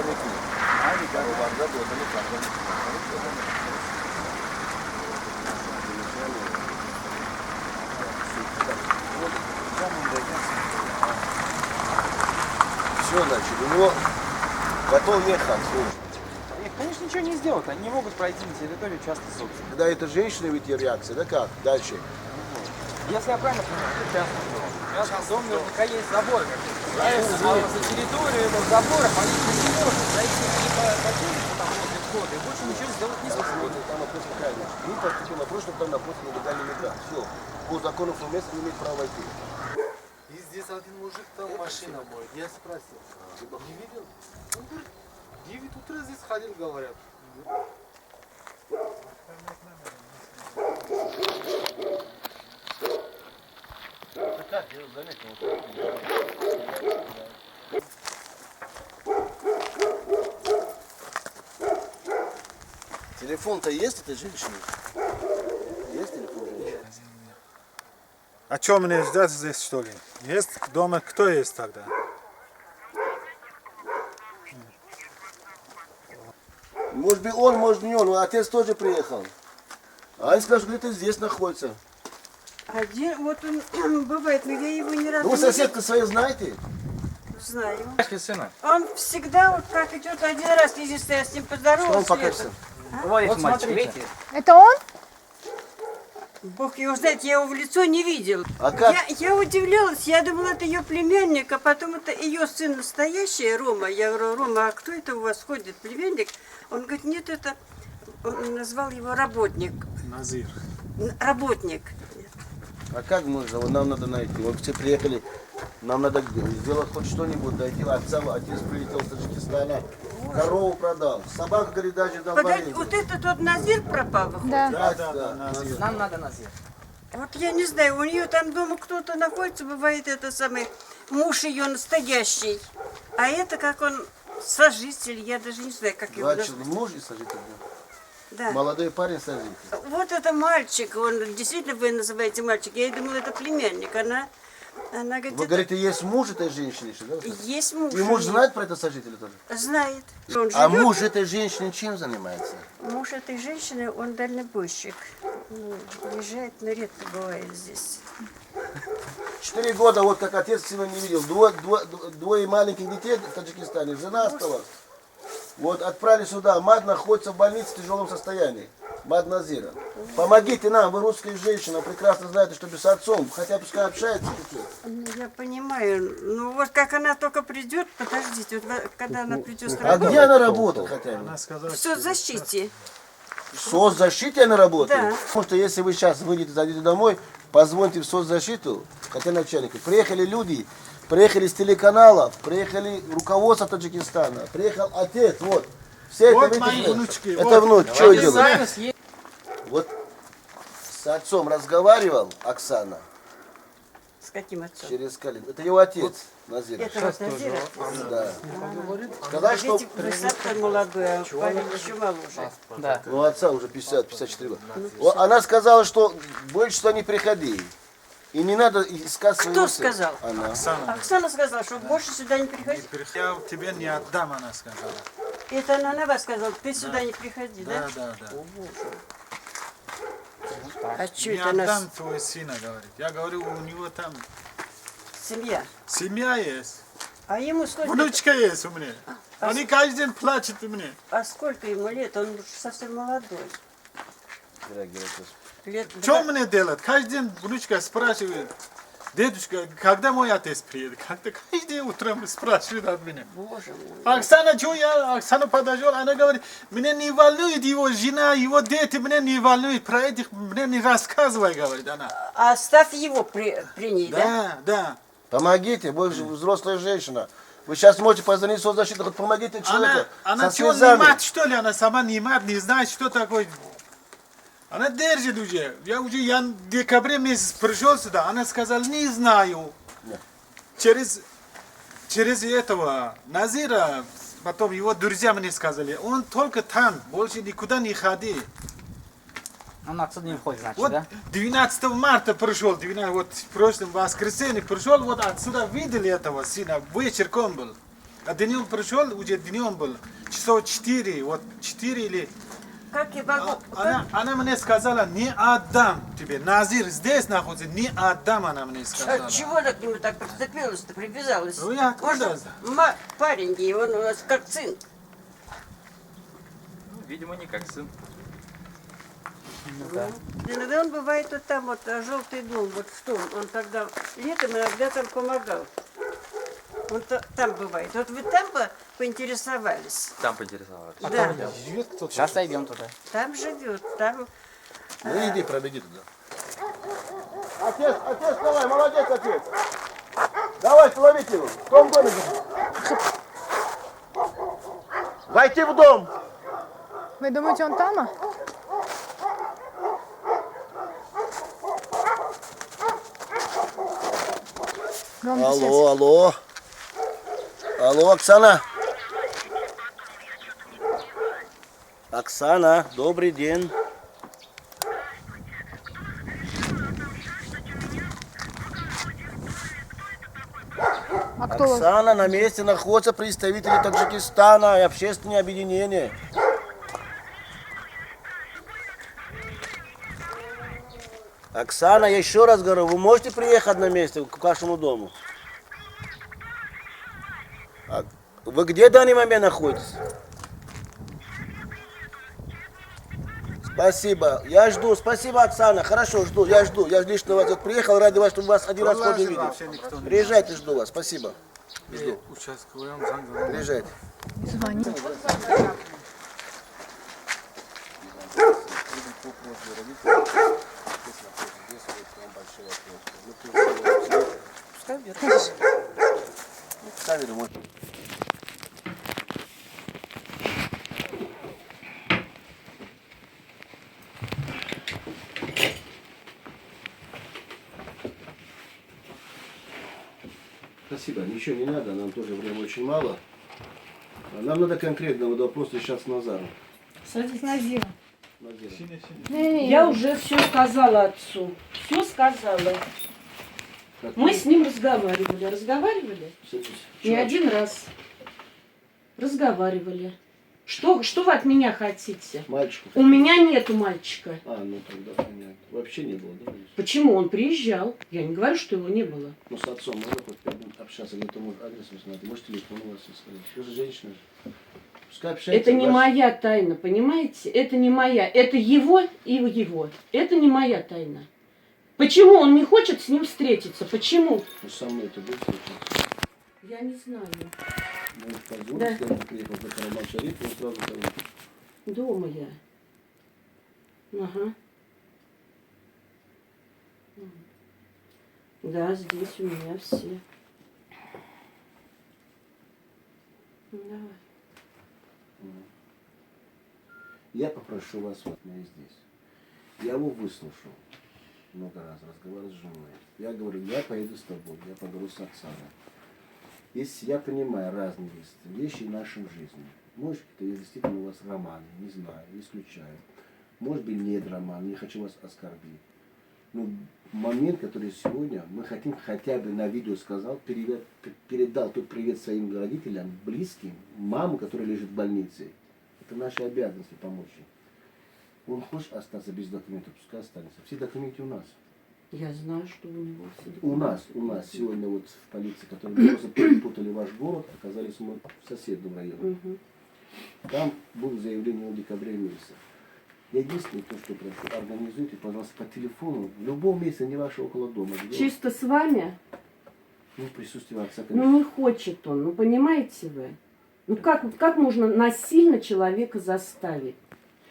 Мекунем. Бароварда додани фарзанди шумо. Все, значит, у него готов ехать. Их, конечно, ничего не сделают. Они не могут пройти на территорию частной собственности. Когда это женщина, ведь реакция, да как? Дальше. Если я правильно понимаю, это частный дом. В частном доме наверняка есть забор какой-то. Правильно? А вот за территорию этого забора полиция не может зайти. Они покинут там возле входа и больше ничего сделать не смогут. Вот там вопрос какая, значит. Мы поступил вопрос, чтобы там напротив нелегальный мигрант. Все. По закону ФМС не имеет права войти. И здесь один мужик там машина моет. Я спросил. Не видел? Он говорит, 9 утра здесь ходил, говорят. Как? Я заметил. Телефон-то есть этой женщины? Есть телефон женщины? А что мне ждать здесь, что ли? Есть дома кто есть тогда? Может быть он, может не он, но отец тоже приехал. А они сказали, что где-то здесь находится. Один, вот он бывает, но я его ни разу Ну вы не соседку свою знаете? знаю. Сына. Он всегда вот как идет один раз, единственное, я с ним поздоровалась. Он покажется. Вот мальчик, видите? Это он? Бог его знает, я его в лицо не видел. А как? Я удивлялась, я думала, это ее племянник, а потом это ее сын настоящий, Рома. Я говорю: «Рома, а кто это у вас ходит, племянник?» Он говорит: «Нет, это...» Он назвал его работник. Назир. Работник. А как можно? Вот нам надо найти. Вот все приехали, нам надо сделать хоть что-нибудь, найти отца. Отец прилетел с Таджикистана, корову продал, собаку, говорит, даже дал в Подожди, аренду. вот этот вот Назир пропал, выходит? Да. Да, Назир. Нам надо Назир. Вот я не знаю, у нее там дома кто-то находится, бывает это самый муж ее настоящий. А это как он сожитель, я даже не знаю, как его Два назвать. человека, муж и сожитель. Да. Молодой парень сожитель. Вот это мальчик, он действительно, вы называете мальчик. Я и думала, это племянник. Она говорит, Вы это говорите, есть муж этой женщины еще, да? есть муж. И муж у нее. знает про это сожителя тоже? Знает. Он А живет. муж этой женщины чем занимается? Муж этой женщины, он дальнобойщик. Ну, уезжает, но редко бывает здесь. 4 года, вот как отец сына не видел. Двое маленьких детей в Таджикистане, жена осталась. Вот отправили сюда. Мать находится в больнице в тяжелом состоянии. Мать Назира. Помогите нам, вы русская женщина, прекрасно знаете, что без отцом, хотя пускай общается. Ну, я понимаю. Ну вот как она только придет, подождите, вот когда она придет с А работы. где она работает хотя бы? Она сказала, В соцзащите. В соцзащите она работает? Да. Потому что если вы сейчас выйдете, зайдете домой, позвоните в соцзащиту, хотя начальнику. Приехали люди, приехали с телеканалов, приехали руководство Таджикистана, приехал отец, вот. Все это Вот видите, мои это- внучки, Это вот. внук, что делает? Сами съездили. Вот с отцом разговаривал Оксана С каким отцом? через колено. Это его отец, Назир. Это вот Назира? Да. Сказать, что Видите, вы сам-то молодой, а парень еще моложе. Да. Ну, отца уже 50-54 года. Она сказала, что больше сюда не приходи. И не надо искать своего Кто сына. сказал? Она. Оксана, Оксана сказала, что больше сюда не приходи. я тебе не отдам, она сказала. Это она на вас сказала, ты сюда не приходи, да? Да. А что Не это она отдам твой сына, говорит. Я говорю, у него там семья? семья есть, А ему сколько? внучка есть у меня. Они каждый день плачут у меня. А сколько ему лет? Он уж совсем молодой. Лет Что мне делать? Каждый день внучка спрашивает: «Дедушка, когда мой отец приедет?» Когда каждый день утром спрашивает от меня. Боже мой. Оксана, что я Оксану подошел, она говорит: «Меня не волнует его жена, его дети, меня не волнует, про этих мне не рассказывай», говорит она. А оставь его при ней, да? Да. Помогите, вы же взрослая женщина. Вы сейчас можете позвонить в соцзащиту, хоть помогите человеку. Она со что, не слезами. мать, что ли? Она сама не мать, не знает, что такое. Она держит уже. Я уже в декабре месяц пришел сюда. Она сказала: «Не знаю». Нет. Через этого Назира, потом его друзья мне сказали, он только там, больше никуда не ходи. Он отсюда не выходит, значит, Вот да? 12 марта пришел, 12, вот в прошлом воскресенье пришел, вот отсюда видели этого сына, вечерком был. А днем пришел, уже днем был, часов 4, вот 4 или. Как я могу? Она мне сказала, не отдам тебе. Назир здесь находится, не отдам, она мне сказала. А чего она к нему так прицепилась-то, привязалась? Ну, я откуда Может, знаю? парень ей, он у нас как сын. Ну, видимо, не как сын. Иногда он бывает вот там, вот желтый дом, вот в том. Он тогда летом иногда там помогал. Он там бывает. Вот вы там бы поинтересовались. Там поинтересовались. Да. Там живет кто-то. Сейчас зайдем туда. Там живет, там. Ну иди, проведи туда. Отец, отец, давай, молодец, отец. Давай, ловите его. В том доме. Войти в дом. Вы думаете, он там? Громко связь. Алло, алло. Алло, Оксана. Оксана, добрый день. А кто вас? Оксана, на месте находятся представители Таджикистана и общественные объединения. Оксана, я еще раз говорю, вы можете приехать на месте к вашему дому? А вы где в данный момент находитесь? Спасибо. Я жду. Спасибо, Оксана. Хорошо, жду. Я жду. Я лично вас вот приехал ради вас, чтобы вас один раз хоть Лазер увидеть. вообще никто не Приезжайте, жду вас. Спасибо. Жду. Участковый занг зад. Приезжайте. Звони. Камеру можно. Спасибо. Ничего не надо, нам тоже времени очень мало. А нам надо конкретно вот вопрос сейчас с Назаром. С Назиром. Назиром. Не-не-не. Я уже все сказала отцу. Все сказала. Как Мы с ним разговаривали. Разговаривали? Садись. Не один раз. Разговаривали. Что вы от меня хотите? Мальчику. У меня нету мальчика. А, ну тогда понятно. Вообще не было, да? Почему? Он приезжал. Я не говорю, что его не было. Ну, с отцом можно хоть общаться, где-то может адрес узнать. Может, телефон у вас сказать. Вы же женщина. Пускай общается. Это не моя тайна, понимаете? Это не моя. Это его и его. Это не моя тайна. Почему он не хочет с ним встретиться? Почему? Ну, со мной это будет встречаться? Я не знаю. Может, позвонить, Да. когда он приехал за Караман Шариф, он сразу позвонит. Дома я. Ага. Да, здесь у меня все. Давай. Я попрошу вас вот меня здесь. Я его выслушал много раз, разговаривал с женой. Я говорю, я поеду с тобой, я поговорю с Оксаной. Если я понимаю разные вещи в нашем жизни. Может, это действительно у вас романы, не знаю, исключаю. Может быть, нет романа, не хочу вас оскорбить. Но момент, который сегодня мы хотим хотя бы на видео сказал, передал тот привет своим родителям, близким, маму, которая лежит в больнице. Это наша обязанность помочь им. Он хочет остаться без документов, пускай останется. Все документы у нас. Я знаю, что у него все У нас сегодня вот в полиции, которые просто перепутали ваш город, оказались мы в соседнем районе. Угу. Там было заявление в декабре месяце. Я единственное, то, что прошу, организуйте, пожалуйста, по телефону, в любом месте, не ваше, около дома. Где Чисто с вами? Ну, в присутствии отца, конечно. Ну, не хочет он, ну, понимаете вы? Ну, как можно насильно человека заставить?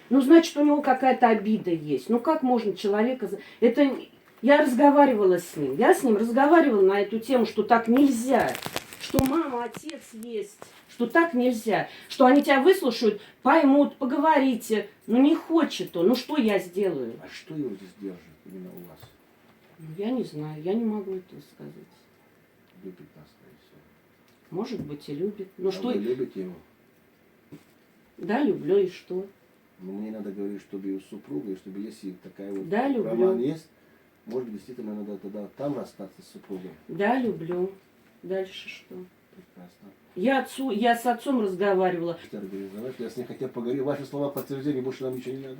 Ну, значит, у него какая-то обида есть. Ну, как можно человека... Это... Я разговаривала с ним. Я с ним разговаривала на эту тему, что так нельзя. Что мама, отец есть. Что так нельзя. Что они тебя выслушают, поймут, поговорите. Ну, не хочет он. Ну, что я сделаю? А что его здесь держит именно у вас? Ну, я не знаю. Я не могу этого сказать. Любит нас, скорее всего. Может быть, и любит. Но А что... вы любите его? Да, люблю, и что? Ну, мне надо говорить, чтобы его супруга, и чтобы если такая вот Да, люблю. роман есть, может быть, действительно надо тогда там расстаться с супругой. Да, люблю. Дальше что? Прекрасно. Я с отцом разговаривала. Организовать. Я с ней хотел поговорить. Ваши слова подтверждения, больше нам ничего не надо.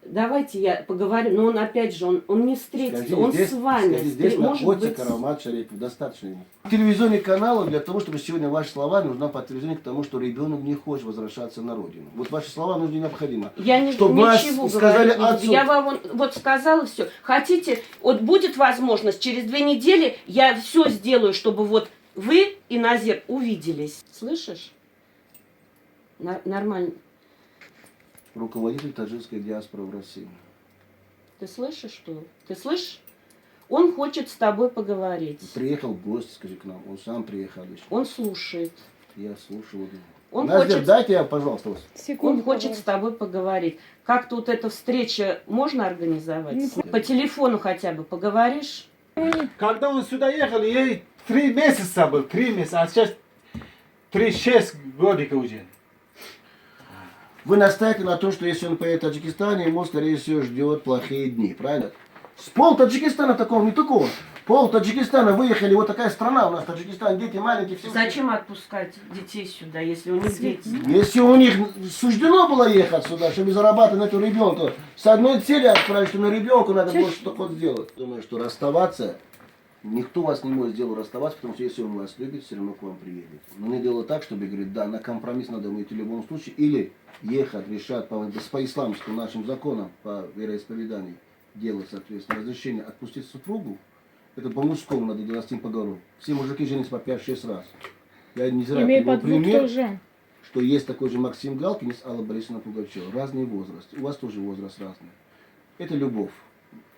Давайте я поговорю, но он опять же, он не встретится, Скажи, он здесь, с вами. скажи, здесь может находится быть, Каромат Шарипов, достаточно ему. Телевизионный канал для того, чтобы сегодня ваши слова нужна подтверждение к тому, что ребенок не хочет возвращаться на родину. Вот ваши слова нужны необходимо. Я не, Чтобы вас ничего сказали говорить не буду. отцу. Я вам вот сказала все. Хотите, вот будет возможность, через 2 недели я все сделаю, чтобы вот вы и Назир увиделись. Слышишь? Нормально. Руководитель таджикской диаспоры в России. Ты слышишь, что? Ты слышишь? Он хочет с тобой поговорить. Приехал в гости, скажи, к нам. Он сам приехал лично. Он слушает. Я слушаю. Он Назир, хочет, дайте я, пожалуйста, вас. Секунду. он хочет с тобой поговорить. Как-то вот эта встреча можно организовать? Ну, По телефону хотя бы поговоришь? Когда он сюда ехал, ей 3 месяца был, 3 месяца, а сейчас 3-6 годика уже. Вы настаиваете на том, что если он поедет в Таджикистан, ему, скорее всего, ждет плохие дни, правильно? С пол Таджикистана такого, не только он. Пол Таджикистана выехали, вот такая страна у нас, Таджикистан, дети маленькие, все. Зачем отпускать детей сюда, если у них дети? Если у них суждено было ехать сюда, чтобы зарабатывать на этого ребенка, с одной целью отправить, что на ребенка надо было что-то хоть сделать. Думаю, что расставаться, никто вас не может сделать расставаться, потому что если он вас любит, все равно к вам приедет. Но не дело так, чтобы говорить, да, на компромисс надо идти в любом случае, или ехать, решать по исламским нашим законам, по вероисповеданию, делать, соответственно, разрешение отпустить супругу, это по-мужскому надо делать с ним поговорю. Все мужики женятся по 5-6 раз. Я не зря Имея привел по двух пример, тоже. что есть такой же Максим Галкин и Алла Борисовна Пугачева. Разный возраст. У вас тоже возраст разный. Это любовь.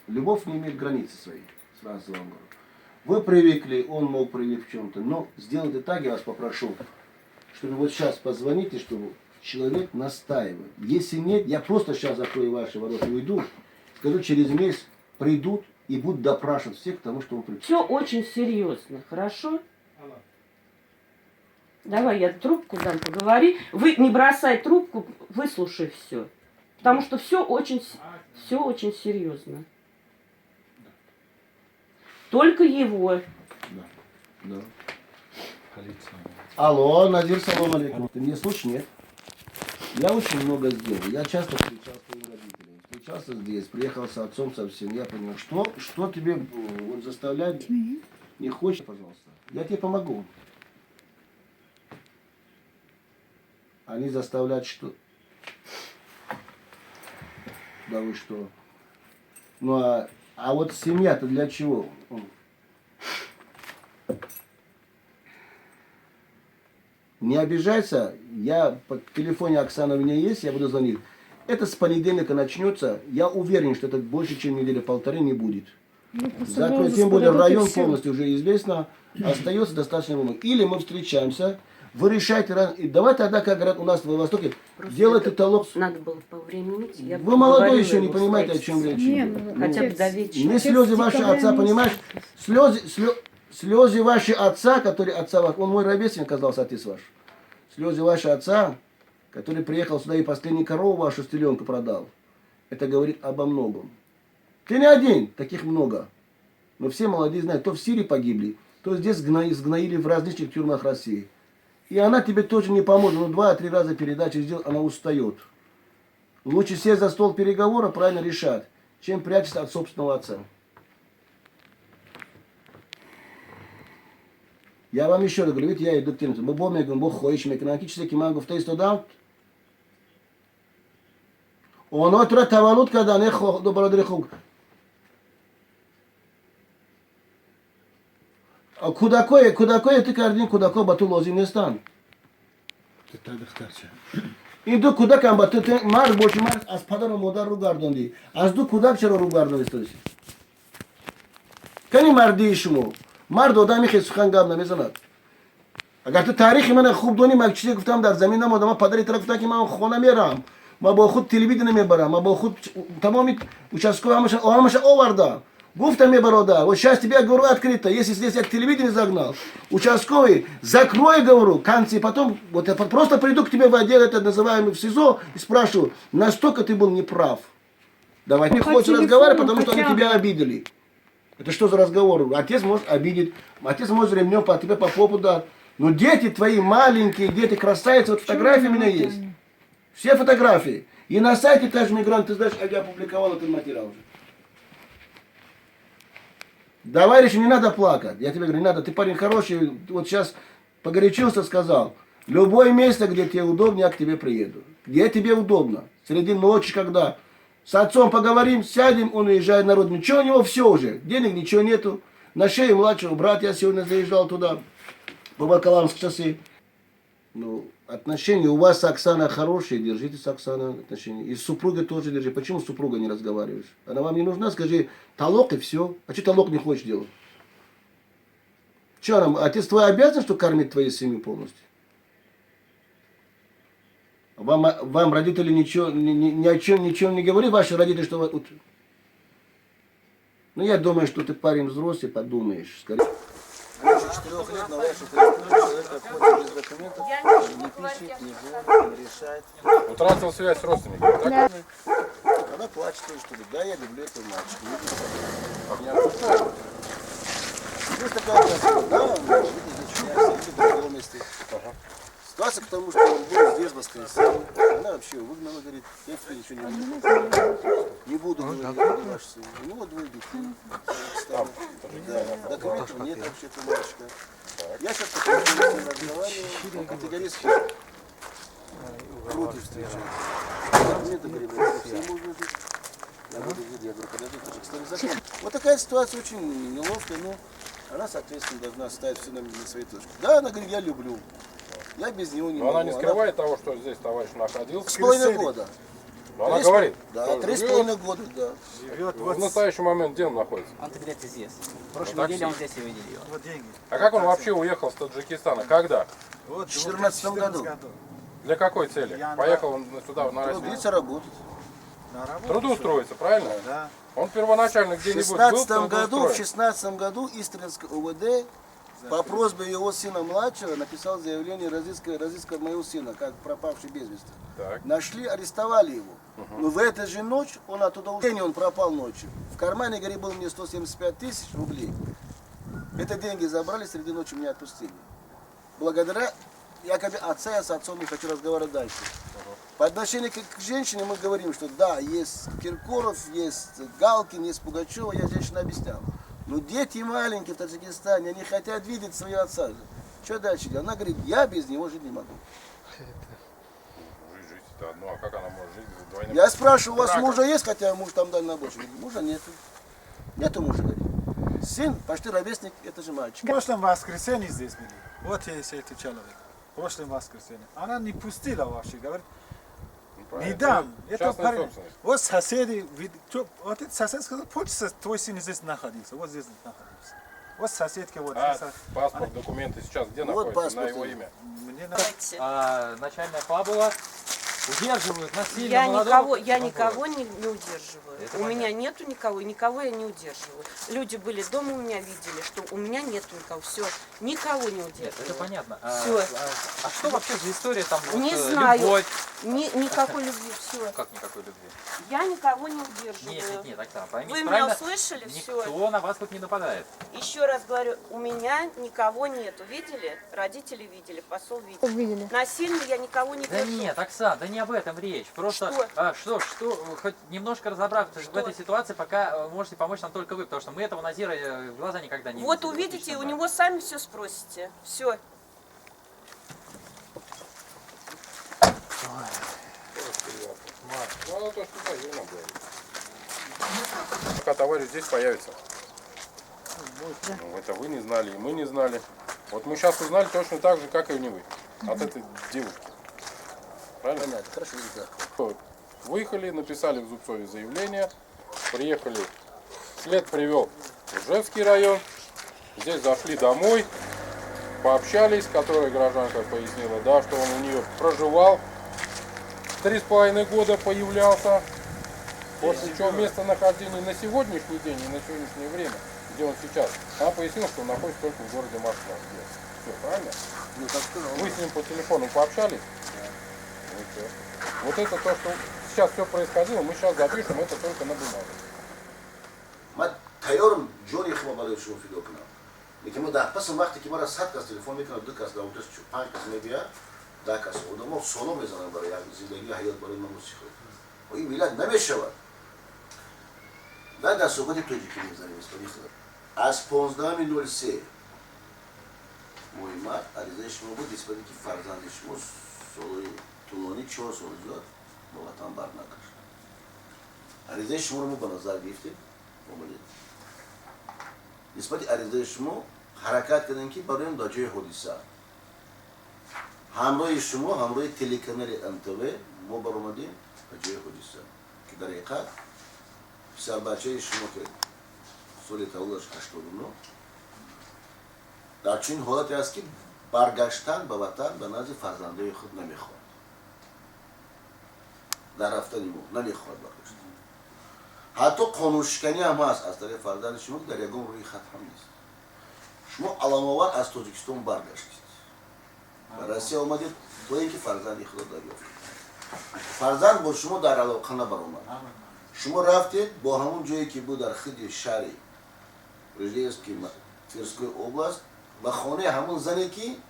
Любовь не имеет границы своей. Сразу вам говорю. Вы привыкли, он мог привык в чем-то. Но сделайте так, я вас попрошу, чтобы вот сейчас позвоните, чтобы человек настаивает. Если нет, я просто сейчас закрою ваши ворота и уйду. Скажу, через месяц придут и будут допрашивать всех к тому, что он придет. Все очень серьезно, хорошо? Давай я трубку дам, поговори. Вы не бросай трубку, выслушай все. Потому что все очень серьезно. Только его. Да. Алло, Назир, салом алейкум. Ты меня слышишь, нет? Я очень много сделал. Я часто встречался с твоими родителями. Встречался здесь, приехал с отцом совсем. Я понял, что тебе вот заставлять не хочешь, пожалуйста. Я тебе помогу. Они заставляют что? Да вы что? Ну а вот семья-то для чего? Не обижайся, я по телефоне Оксаны у меня есть, я буду звонить. Это с понедельника начнется, я уверен, что это больше, чем неделя полторы не будет. Ну, просто Закрой, возраст тем более подойдут, и район всё. полностью уже известно, остается достаточно много. Или мы встречаемся, вы решаете, и давай тогда, как говорят у нас в Востоке, Просто делайте это талок. Надо было повременить. Я Вы молодой поговорила еще, не ему понимаете, о чем встретиться. речь Не, идет. ну, Хотя бы отец- до вечера. Не отец слезы ваши декабря отца, месяца. понимаешь? Слезы ваши отца, который отца ваш, он мой ровесник оказался, отец ваш. Слезы ваши отца, который приехал сюда и последнюю корову вашу с теленка продал. Это говорит обо многом. Ты не один, таких много. Но все молодые знают, то в Сирии погибли, то здесь сгноили в различных тюрьмах России. И она тебе тоже не поможет. Ну, 2-3 раза передачу сделал, она устает. Лучше сесть за стол переговора, правильно решать, чем прячься от собственного отца. Я вам еще раз говорю, видите, я иду к тем, бо мегум, бо хоҳиш мекунам, ки чизе ки ман гуфта истодам, онҳо тура таваллуд кардан, э бародари хуб. Кӯдакое ту кардин, кӯдако ба ту лозим нестанд. Ин ду кӯдакам ба ту, мард боши, мард аз падару модар рӯ гардондӣ. Аз ду кӯдак чаро рӯ гардонистодӣ? Кани мардии шумо? Мард одами хел сухан гап намезанад. Агар ту таърихи мана хуб донӣ, ман чизе гуфтам дар замин намодам, ман падари тура гуфтам, ки ман хона мерам, ман бо худ телевидение мебарам, ман бо худ тамоми участковый ҳамаша овардам. Гуфтам, е бародар, вот сейчас тебе говорю открыто, если здесь я телевидение загнал, участковый, закрой, говорю, концы, потом вот я просто приду к тебе в отдел, это называемый в СИЗО, и спрашиваю, настолько ты был неправ. Давай, не По хочешь телефону разговаривать, потому что они хотя бы. тебя обидели. Это что за разговор? Отец может обидеть, отец может ремнем по тебе по попу дать. Но дети твои маленькие, дети красавицы, вот фотографии у меня есть. Все фотографии. И на сайте Тадж Мигрант, ты знаешь, я опубликовал этот материал уже. Давай, еще не надо плакать. Я тебе говорю, не надо, ты парень хороший, вот сейчас погорячился, сказал. Любое место, где тебе удобно, я к тебе приеду. Где тебе удобно. Среди ночи, когда. С отцом поговорим, сядем, он уезжает на родину. Ничего у него, все уже. Денег ничего нету. На шее младшего брата я сегодня заезжал туда, по Волоколамск шоссе. Ну, отношения у вас с Оксаной хорошие, держите с Оксаной отношения. И с супругой тоже держи. Почему с супругой не разговариваешь? Она вам не нужна, скажи, талок и все. А что талок не хочешь делать? Че она, отец твой обязан, что кормить твою семью полностью? Вам родители ничего, ни о чем, ничего не говорили, ваши родители, что... Вот... Ну, я думаю, что ты парень взрослый, подумаешь. Скорее. Больше 4 лет на вашу территорию человек обходит без документов, не пишет, не звонит, не решает. Утратил связь с родственниками, так? Да. Она плачет, что ли? Да, я люблю этого мальчика. Не отпускаю. Здесь такая красота, да, он видит, в другом месте. Ситуация к тому, что он был здесь в воскресенье. Она вообще его выгнала, говорит, я теперь ничего не буду. Не буду, говорит, я ваш сын. У него двое детей. Да, документов нет вообще-то мальчика. Я сейчас с ним разговариваю, он категорически против встречи. Документы, говорит, все можно жить. Я буду жить, я говорю, подожди, в Таджикистане закон. Вот такая ситуация очень неловкая, но она, соответственно, должна ставить все на свои точки. Да, она говорит, я люблю. Я без него не Но могу. она не скрывает того, что здесь товарищ находился. 3,5 года. Но она говорит. Да, 3,5 года, да. Живет В настоящий момент где он находится? Он где-то здесь. В прошлой неделе он здесь и видели его. Вот деньги. А как он вообще уехал с Таджикистана? Когда? Вот, В 2014 году. Для какой цели? Поехал он сюда, на Россию. Трудиться, работать. На работу. Трудоустроиться, правильно? Да. Он первоначально В где-нибудь был 16 году, в трудоустроен. 16 году Истринское УВД по просьбе его сына младшего написал заявление разыска моего сына, как пропавший без вести. Так. Нашли, арестовали его. Но в эту же ночь он оттуда ушел, он пропал ночью. В кармане, говорит, был мне 175 тысяч рублей. Это деньги забрали, среди ночи меня отпустили. Благодаря якобы отца, я с отцом не хочу разговаривать дальше. По отношению к женщине мы говорим, что да, есть Киркоров, есть Галкин, есть Пугачева, я женщине объяснял. Но дети маленькие в Таджикистане, они хотят видеть своего отца. Что дальше? Она говорит, я без него жить не могу. Жить, жить это одно, а как она может жить за двойным? Я спрашиваю, у вас браком? мужа есть, хотя муж там дальнобойщик? Говорит, мужа нету. Нету мужа, говорит. Сын, почти ровесник, это же мальчик. В прошлом воскресенье здесь были. Вот есть этот человек. В прошлом воскресенье. Она не пустила вообще, говорит, Ну, не правильно. дам. Это Частная парень. собственность. Вот соседи, вот этот сосед сказал, полчаса твой сын здесь находился, вот здесь находился. Вот соседка, вот А здесь. паспорт, документы сейчас где Вот находятся? На паспорт. его имя. Мне надо. Начальная фабула. Удерживают насильно Я молодого. никого, я никого не удерживаю. Это у меня понятно. нету никого, и никого я не удерживаю. Люди были дома у меня, видели, что у меня нету никого. Все, никого не Нет, удерживаю. это понятно. Всё. А что вообще за история там? Вот, Не знаю. Любовь. Никакой любви, все. Как никакой любви? Я никого не удерживаю. Нет, нет, нет, Оксана, поймите Вы меня правильно. услышали? Все. Никто на вас тут не нападает. Еще раз говорю, у меня никого нету. Видели? Родители видели, посол видел. Увидели. Насильно я никого не Да держу. нет, Оксана, да не об этом речь. Просто Что? что, хоть немножко разобраться в Что? этой ситуации, пока можете помочь нам только вы, потому что мы этого Назира в глаза никогда не Вот видели. увидите, лично у мы. него сами все спросите. Все. Ну, она то, что Назир нам говорит. Пока товарищ здесь появится. Ну, это вы не знали, и мы не знали. Вот мы сейчас узнали точно так же, как и не вы. От этой девушки. Правильно? Понятно, хорошо, да. Выехали, написали в Зубцове заявление, приехали, след привел в Ижевский район, здесь зашли домой, пообщались, которая гражданка пояснила, да, что он у нее проживал, 3,5 года появлялся, после чего местонахождение на сегодняшний день и на сегодняшнее время, где он сейчас, она пояснила, что он находится только в городе Москва. Все, правильно? Ну, так сказал. Вы с ним по телефону пообщались? Ну, и всё. Вот это то, что сейчас все происходило, мы сейчас запишем это только на бумаге. Ман тайёрам ҷони худро барои шумо фидо кунам. Лекин мо дар пасам вақте ки мара 100 кас телефон мекунад, 2 кас, дар 5 кас мебиёд, 10 кас одамо соло мезананд барои як зиндагӣ, ҳаёт, барои намуси худ. Ва ин миллат намешавад. Дар суҳбати тоҷикӣ мезанем нисбати худ. Аз 15.03 моҳи март аризаи шумо буд нисбате ки фарзанди шумо солҳои тӯлонӣ, 4 сол зиёд ба ватан барнагашт. Аризаи шуморо мо ба назар гирифтем, омадем. Нисбати аризаи шумо ҳаракат кардем ки бароем дар ҷои ҳодиса. Ҳамроҳи шумо, ҳамроҳи телеканали НТВ мо баромадем ба ҷои ҳодиса, ки дар ҳақиқат писарбачаи шумо, ки соли таваллудаш 89, дар чунин ҳолате аст ки баргаштан ба ватан ба назди фарзандои худ намехоҳад. Дар рафтани мо намехоҳад баргаштан. Ҳатто қонуншиканӣ ҳам ҳаст аз тарафи фарзанди шумо, ки дар ягон рӯи хат ҳам нест. Шумо аламовар аз Тоҷикистон баргаштед. Ба Россия омадед то ин ки фарзанди худро дарёфт кунед. Фарзанд бо шумо дар алоқа набаромад. Шумо рафтед бо ҳамон ҷое ки буд дар хиди шаҳри Рижевский, Тверской област, ба хонаи ҳамон зане ки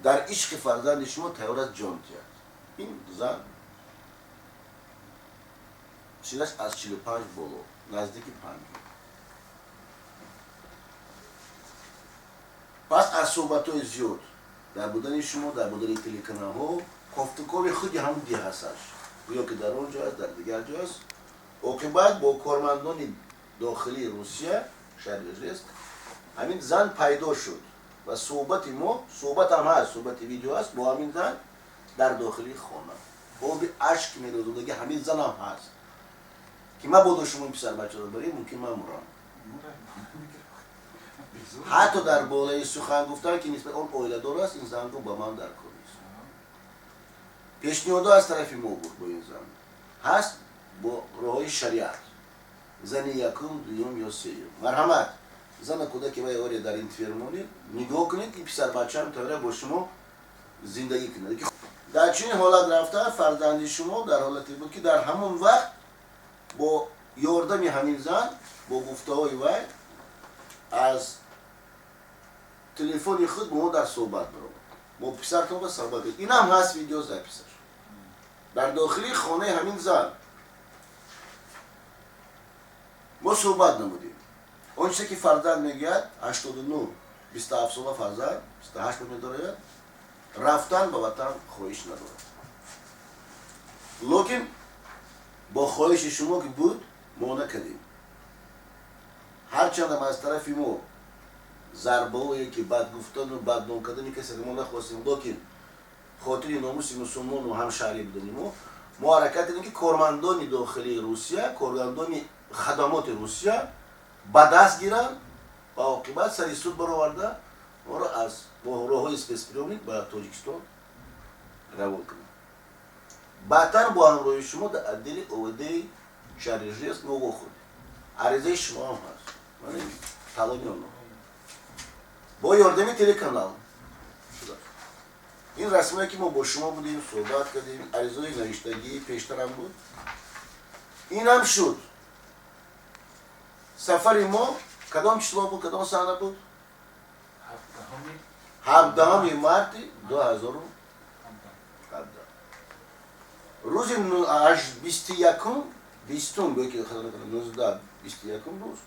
дар ишқи фарзанди шумо тайёр аст ҷон диҳад. Ин зан синаш аз 45 боло, наздики 50. Пас аз суҳбатҳои зиёд дар будани шумо, дар будани телеканалҳо, кофтукови худи ҳамон деҳасаш, гӯё ки дар он ҷо аст, дар дигар ҷо аст, оқибат бо кормандони дохилии Русия, шаҳри Ижевск, ҳамин зан пайдо шуд ва суҳбати мо, суҳбат ҳам ҳаст, суҳбати видео ҳаст бо ҳамин зан дар дохили хона. Оби ашк мерозодаги ҳамин зан ҳам ҳаст ки мабодо шумо ин писарбачаро баред, мумкин ман мурам. Ҳатто дар болаи сухан гуфтан ки нисбат он оиладор аст, ин зан гуфт ба ман дар кор нест. Пешниҳодҳо аз тарафи мо буд бо ин зан ҳаст бо роҳҳои шариат. Зани якум, дуюм ё сеюм. Марҳамат, зана кӯдаки вай оре дар ин Твер монед, нигоҳ кунед, ин писарбачаам тавра бо шумо зиндагӣ кунад. Дар чунин ҳолат рафта фарзанди шумо дар ҳолате буд ки дар ҳамон вақт бо ёрдами ҳамин зан, бо гуфтаҳои вай аз телефони худ бо мо дар суҳбат баромад. Бо писартон ба суҳбат. Инам ҳаст видеозаписаш. Дар дохили хонаи ҳамин зан мо суҳбат намудем. Он чизе ки фарзанд мегӯяд, 89, 27 сола фарзанд, 28 медорад, рафтан ба ватан хоҳиш надорад. Лекин бо хоҳиши шумо ки буд, мо накардем. Ҳарчандам аз тарафи мо зарбаҳое ки бад гуфтану бадном кардани касе мо нахостем, лекин хотири номуси мусулмону ҳамшаҳрӣ будани мо, мо ҳаракат кардем ки кормандони дохилии Русия, кормандони хадамоти Русия ба даст гиранд ва оқибат сари суд бароварда моро аз бо роҳҳои спецприёмник ба Тоҷикистон равон кунанд. Баъдтар бо ҳамроҳи шумо дар отдели ОВД шаҳри Ижевск мо вохӯрдем. Аризаи шумо ҳам ҳаст. Ман талони онҳо. Бо ёрдами телеканал. Ин расмое ки мо бо шумо будем, суҳбат кардем, аризаи навиштагӣ пештарам буд. Инам шуд. Сафари мо кадом число буд, кадом сана буд? 17 марти 2017. Рӯзи 21, 20, ки 19, 21 рӯз,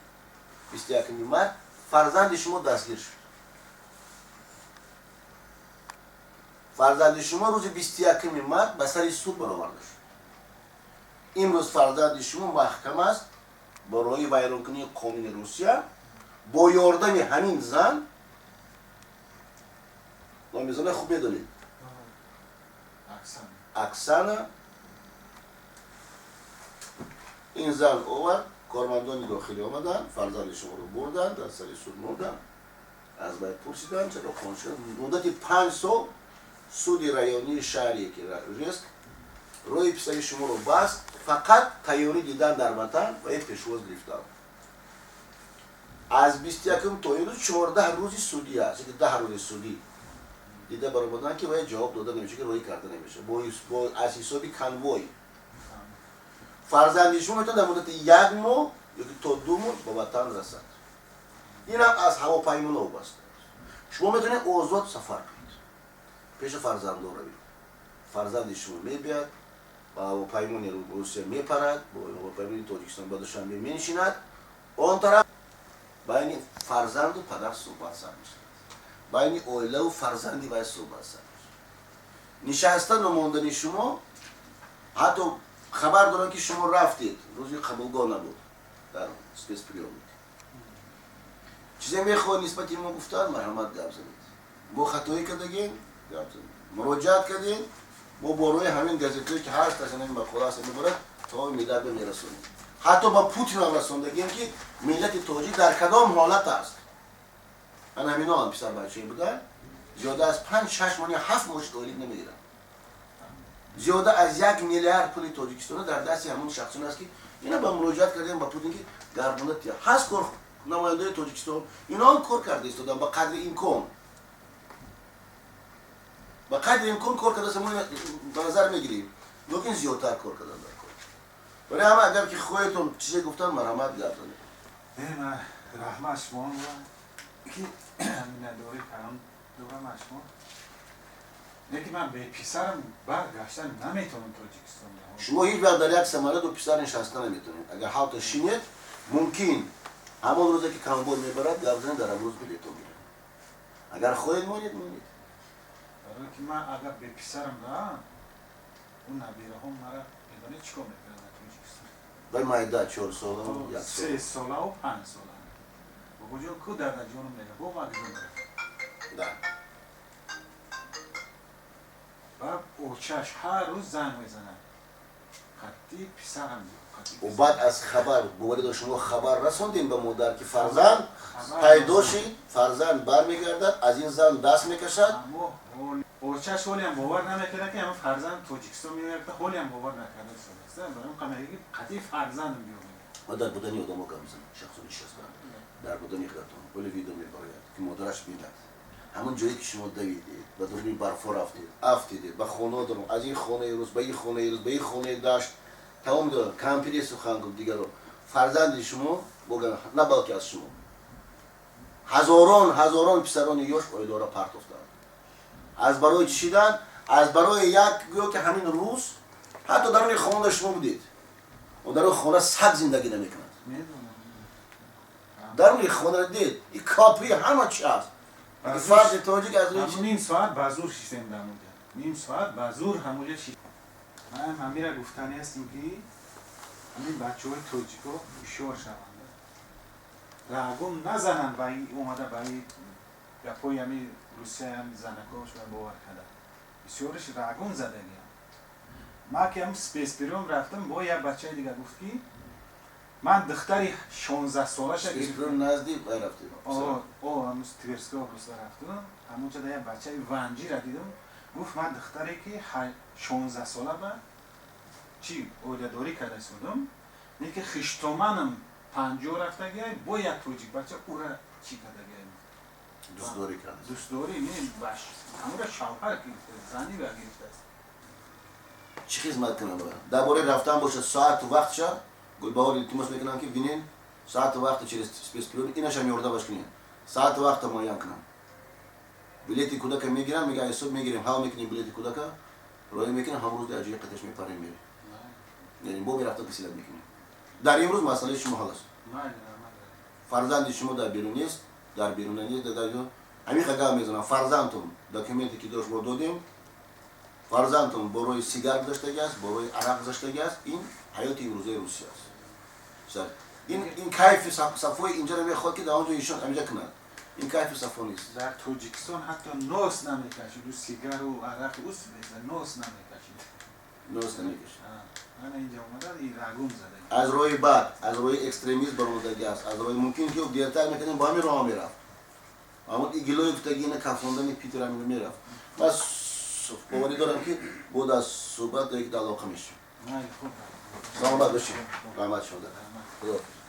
21 март фарзанди шумо дастгир шуд. Фарзанди шумо рӯзи 21 март ба сари суд бароварда шуд. Имрӯз фарзанди шумо маҳкам аст барои вайронкунии қонуни Русия бо ёрдами ҳамин зан. Номи зана хуб медонед. Оксана. Ин зан овард, кормандони дохилӣ омаданд, фарзанди шуморо бурданд, дар сари суд монданд, аз вай пурсиданд чаро қонун шуд. Муддати 5 сол суди районии шаҳри Ижевск роҳи писари шуморо баст, фақат тайёрӣ дидан дар ватан ва пешвоз гирифтан. Аз 21 то имрӯз 14 рӯзи судӣ аст, 10 рӯзи судӣ дида баромадан ки вай ҷавоб дода намешавад, ки роҳӣ карда намешавад бо аз ҳисоби конвой. Фарзанди шумо метавонад дар муддати 1 моҳ ё ки то 2 моҳ ба ватан расад. Инам аз ҳавопаймоно вобаста аст. Шумо метавонед озод сафар кунед, пеши фарзандон равед. Фарзанди шумо мебияд, ба ҳавопаймони Русия мепарад, бо ҳавопаймони Тоҷикистон ба Душанбе менишинад. Он тараф байни фарзанду падар суҳбат сар мешавад, байни оилаву фарзанди вай суҳбат сар мешавад. Нишастану мондани шумо, ҳатто хабар дорам, ки шумо рафтед, рӯзи қабулгоҳ набуд дар спецприёмник. Чизе мехоҳед нисбати мо гуфтан, марҳамат, гап занед. Мо хатоӣ кардагем, гап занед, муроҷиат кардем. Мо бо роҳи ҳамин газетое ки ҳаст, аз ҳамин мақола аст, мебарад, то миллат мерасонем. Ҳатто ба Путин ҳам расондагем, ки миллати тоҷик дар кадом ҳолат аст. Ана ҳамино ҳам писарбачае буданд, зиёда аз 5-6 моҳ, 7 моҳ шуд, ойлик намегиранд. Зиёда аз 1 миллиард пули Тоҷикистона дар дасти ҳамон шахсон аст, ки ина ба муроҷиат кардем ба Путин, ки гардона тия ҳаст. Кор намояндаи Тоҷикистон ино ҳам кор карда истодан, ба қадри имкон кор карда, мо ба назар мегирем, лекин зиёдтар кор кардан дар кор. Барои ҳама, агар ки хоҳедтон чизе гуфтан, марҳамат, гап занед. Не, раҳмат шумо, ки миннатдорӣ кардам дорам аз шумо. Лекин ман бе писарам баргаштан наметавонам Тоҷикистон. Шумо ҳеҷ вақт дар як самолёту писар нишаста наметавонед. Агар ҳалто шинед, мумкин ҳамон рӯзе ки конвой мебарад, гап занед, дар ҳамон рӯз билетон гирад. Агар хоҳед монед, монед. Барое ки ман агар бе писарам равам, ӯ набираҳом мара медонед чӣ кор мекунад дар Тоҷикистон? Вай майда, 4 сола, як 3 солаву 5 сола. Бобоҷон, ку дадаҷоном мега, бо макҷон. Да. Баъд очаш ҳар рӯз занг мезанад: қатъи писарам. Баъд аз хабар боварӣ дор, шумо хабар расондем ба модар, ки фарзанд пайдо шид, фарзанд бармегардад, аз ин зан даст мекашад. Очаш ҳолиам бовар намекарда, ки ҳама фарзанд Тоҷикистон меояд. Ҳолиам бовар накарда. Барои қамеги қатъи фарзандам биё. Ма дар будани одамо гап мезанам, шахсони нишастан дар будани худатон. Вале видео мебарояд, ки модараш бинад. Ҳамон ҷое ки шумо давидед, ба дуруни барфо рафтед, афтидед, ба хона дорам, аз ин хонаи рӯз ба ин хонаи рӯз, ба ин хонаи дашт тамом дорам. Кампире сухан гуфт дигаро. Фарзанди шумо на, балки аз шумо ҳазорон ҳазорон писарони ёш оиларо партофтанд. Аз барои чӣ шидан? Аз барои як, гӯё ки ҳамин рӯз ҳатто даруни хона шумо будед. Даруни хона саг зиндагӣ намекунад. Даруни хона дид, и копи ҳама чи аст. Фарди тоҷик аз рӯи Ним соат ба зур шистем дар онҷа, ним соат ба зур ҳамонҷа шистем. Ман ҳамира гуфтани ҳастем, ки ҳамин бачаҳои тоҷико ҳушёр шаванд, рагум назананд ба ин омада, ба ин гапҳои ҳами Русия, ҳами занако шуда бовар карда. Бисёриш рагум задагиам. Ман ки ҳам спецприём рафтам, бо як бачаи дига гуфт, ки ман духтари 16-солаша. Назди вай рафтед? Ҳамун Тверская область рафтам. Ҳамонҷа да як бачаи ванҷира дидам. Гуфт: ман духтаре ки 16-сола ба чӣ оиладорӣ карда истодам, не ки хиштоманам 50 рафтагиай, бо як тоҷик бача ура чӣ кардагиай. Дӯстдорӣ карда. Дӯстдорӣ не, ҳамура шавҳар гирифта, зани ва гирифтааст. Чӣ хизмат кунам? Дар бораи рафтан бошад, соату вақтша Гулбаҳор илтимос мекунам, ки бинен соату вақта через спецприём инашам ёрдамаш кунем, соату вақта муайян кунам. Билети кӯдака мегирам, мега ҳисоб мегирем, ҳал мекунем, билети кӯдака роя мекунем, ҳамон рӯз дар ҷои қаташ мепарем, мерем. Яъне бо мерафта касилат мекунем. Дар имрӯз масъалаи шумо ҳал аст. Фарзанди шумо дар берун нест, дар беруна нест. Дар ҳамин гап мезанам: фарзандтон документе ки дошт, мо додем. Фарзандтон бо роҳи сигар гузаштагӣ аст, бо роҳи арақ гузаштагӣ аст. Ин ҳаёти имрӯзаи Русия аст. Ин кайфи сафои инҷаро мехоҳад, ки дар он ҷо ишон ҳамиҷа кунад. Ин кайфи сафо нест. Дар Тоҷикистон ҳатто нос намекашид. Ӯ сигару арақ ус нос намекашид. Нос намекашид. Ана инҷа омада, ин рагум зада. Аз роҳи бад, аз роҳи экстремизм баромадагӣ аст. Аз роҳи мумкин ки дертар мекардем, бо ҳамин роҳ мерафт. Ҳамон игилои гуфтагӣ, ина кафондани Питер ҳамин мерафт. Ман боварӣ дорам, ки бо дар суҳбат ки дар алоқа мешавем. Саломат бошед, раҳмат шумо. Худоҳофиз.